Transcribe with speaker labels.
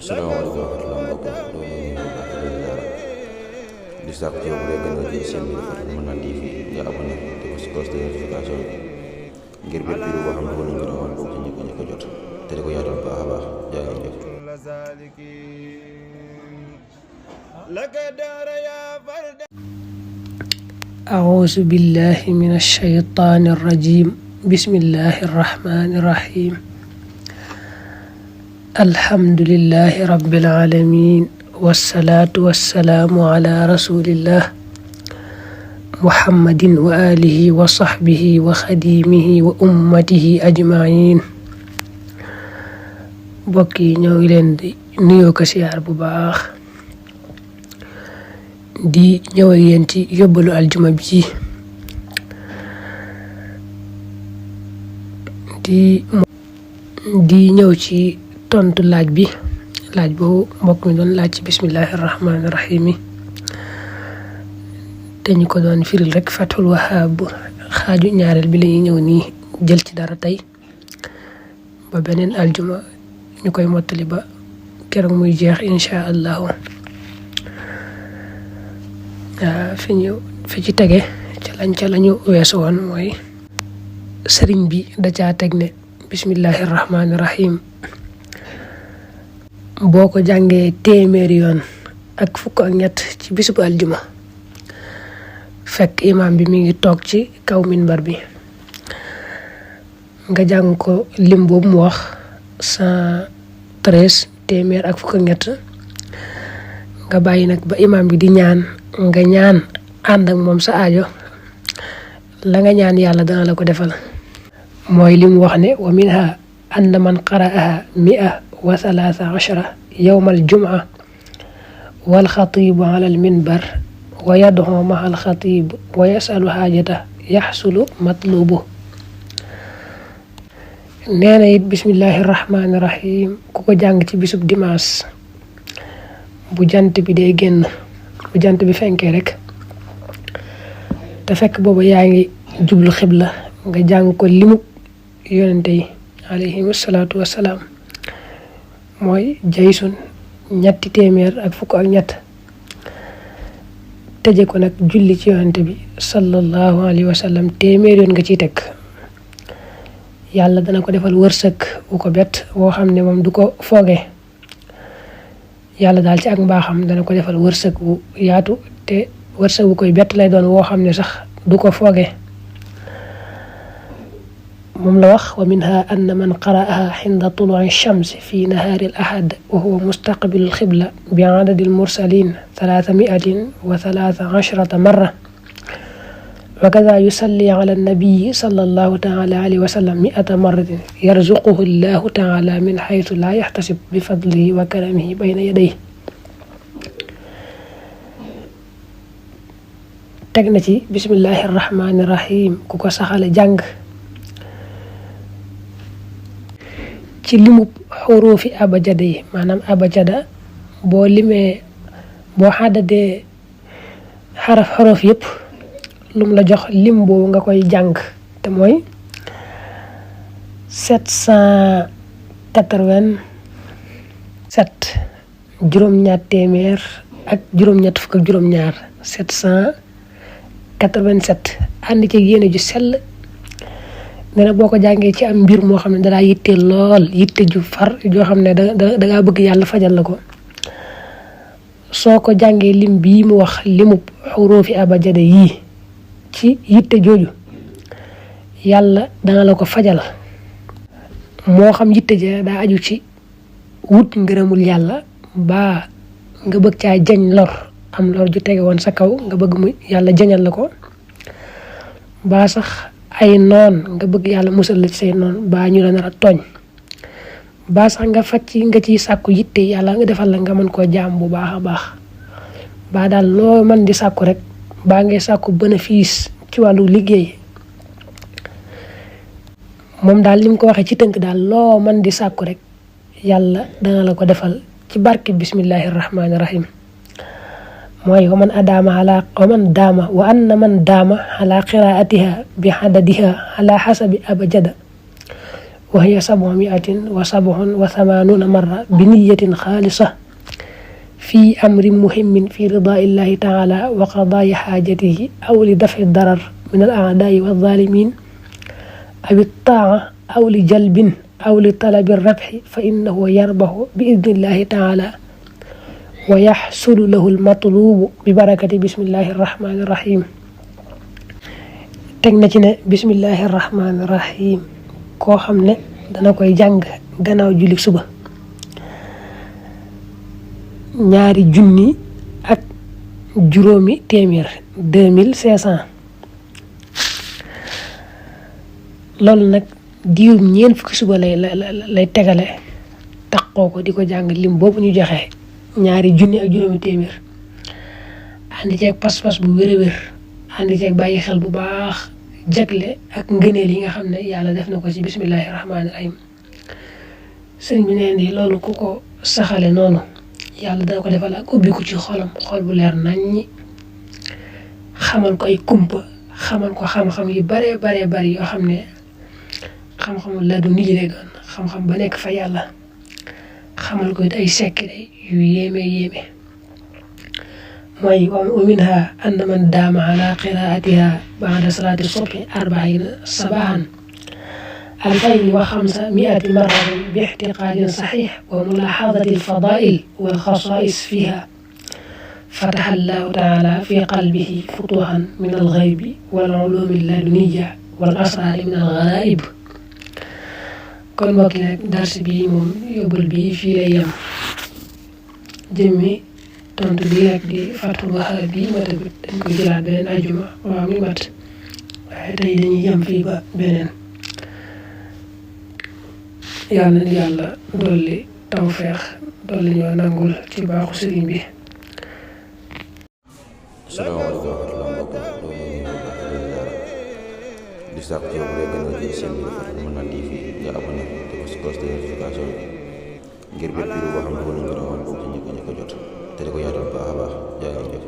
Speaker 1: salaamaaleykum wa rahmatulah mbokk yi loolu di sàkk yow bu dee gën nga jël seen bi dafa mën naa TV nga abonné te ko si cloche de notification ngir bépp vidéo boo xam ne nañ ko doon bokk ci njëkk a jot te di ko yaatal baax a baax jaa ngeen jëf.
Speaker 2: أعوذ بالله من الشيطان الرجيم بسم الله الرحمن الرحيم الحمد لله رب العالمين والصلاة والسلام على رسول الله محمد وآله وصحبه وخديمه وأمته أجمعين بوكي ñoo ngi leen di nuyoo ko siyaar bu baax di ñëw ak yéen ci yóbbalu aljuma bi di ñëw ci tontu laaj boobu mbokk mi doon laaj ci bismillahi rahmaani rahim te ñu ko doon firil rek Fathul Wahhab xaaju ñaareel bi lañuy ñëw nii jël ci dara tey ba beneen aljuma ñu koy mottali ba keroog muy jeex insha allahu fi ci tege ca lañu weesu woon mooy sëriñ bi da caa teg ne bismillahi rahmaani rahim boo ko jàngee téeméeri yoon ak fukk ak ñett ci bisub aljuma fekk imam bi mi ngi toog ci kaw minbar bi nga jàng ko lim boobu mu wax 113 téeméer ak fukk ak ñett nga bàyyi nag ba imam bi di ñaan nga ñaan ànd ak moom sa aajo la nga ñaan yàlla dana la ko defal mooy li mu wax ne wa minha anna man qara'aha 113 yawma al-jum'a wal khatibu ala al-minbar wa yad'u ma'a al-khatib wa yas'alu hajata yahsulu matlubu neena it bismillahir rahmanir rahim ku ko jàng ci bisub dimanche bu jant bi day génn bu jant bi fenkee rek te fekk boobu yaa ngi jublu xibla nga jàng ko limu yonente yi alayhimu salaatu wassalaam mooy jaysun ñetti téeméer ak fukk ak ñett tëje ko nag julli ci yonente bi sallallahu alayhi wa sallam téeméer yoon nga ciy teg yàlla dana ko defal wërsëg wu ko bett woo xam ne moom du ko fooge yàlla daal ci ak mbaaxam dana ko defal wërsëg wu yaatu te wërsëg wu koy bett lay doon woo xam ne sax du ko fooge moom la wax wa minha anna man qara'aha hinda tulu'i shams fi nahari al-ahad wa huwa mustaqbilu al-qibla bi 'adadi al-mursalin 313 marra wa kadha yusalli 'ala an-nabiy sallallahu ta'ala alayhi wa sallam 100 marratin yarzuquhu Allahu ta'ala min haythu la yahtasib bi fadlihi wa karamihi bayna yadayhi teg na ci bismillahir rahmanir rahim ku ko saxale jàng ci limub xuruufi abajada yi maanaam abajada boo xaddadee xaraf yëpp lum la jox lim boobu nga koy jàng te mooy 787 juróom-ñaar téeméer ak juróom-ñett fukk ak juróom-ñaar 787 ànd ci yéene ju sell nee na boo ko jàngee ci am mbir moo xam ne dalaa yitte lool yitte ju far joo xam ne dangaa bëgg yàlla fajal la ko soo ko jàngee lim bii mu wax limub xuruufi abajada yii ci yitte jooju yàlla dana la ko fajal moo xam yitte ja daa aju ci wut ngërëmul yàlla baa nga bëgg caa jañ lor am lor ju tege woon sa kaw nga bëgg mu yàlla jañal la ko baa sax ay noon nga bëgg yàlla musal la ci say noon baa ñu la nar a tooñ baa sax nga nga ciy sàkku yitte yàlla nga defal la nga mën koo jaam bu baax a baax baa daal loo mën di sàkku rek baa ngay sàkku bénéfice ci wàllu liggéey moom daal li mu ko waxee ci tënk daal loo mën di sàkku rek yàlla dana la ko defal ci barke bismillahir rahmanir rahim mooy wa man daama wa anna man daama ala qiraatiha bi hadadiha ala hasabi abajada وهي 787 مرة بنية خالصة في أمر مهم في رضاء الله تعالى وقضاء حاجته أو لدفع الضرر من الأعداء والظالمين أو الطاعة أو لجلب أو لطلب الربح فإنه يربح بإذن الله تعالى ويحصل له المطلوب ببركة بسم الله الرحمن الرحيم. تكنتنا بسم الله الرحمن الرحيم كو خامني دا نكاي جانغ غناو جولي صبح ñaari junni ak juróomi téeméer 2500 loolu nag diirum ñeen fukki suba lay tegale taxoo ko di ko jàng lim boobu ñu joxe ñaari junni ak juróomi téeméer andi ceeg pas-pas bu wér a wér andi ceeg bàyyi xel bu baax jagle ak ngëneel yi nga xam ne yàlla def na ko ci bismillahi rahmaani rahim sëriñ bi nee ni loolu ku ko saxale noonu yàlla dana ko defal ak ubbi ko ci xolam xol bu leer naññi xamal ko ay kumpa xamal ko xam-xam yu bare yoo xam ne xam-xamu la du nit lay doon xam-xam ba nekk fa yàlla xamal ko it ay secret yu yéeme mooy wa minha anna man daama ala qiraatiha ba'da salaati subhi 40 sabahan 2500 مرة باعتقاد صحيح وملاحظة الفضائل والخصائص فيها فتح الله تعالى في قلبه فتوحا من الغيب والعلوم اللدنية والأسرار من الغرائب. كون بوكي درس بي موم يوبل بي في ليام جيمي تونت بي رك دي فتح الوهابي ما تبت دنجو جيلات بنين أجمع وامي مات waaye tey dañuy yam fii ba beneen yàlla na yàlla dolli tawfeex dolli ñoo nangul ci baaxu sëriñ bi.
Speaker 1: salaamaaleykum wa rahmatulah mbokk di sàkk ci yow bu dee gën a jël seen bi Manane TV nga abonné te ko si cloche de notification ngir bépp vidéo boo xam ne dugal nañ ko woon bokk ci njëkk a jot te di ko yaatal baax a baax jaa ngeen jëf.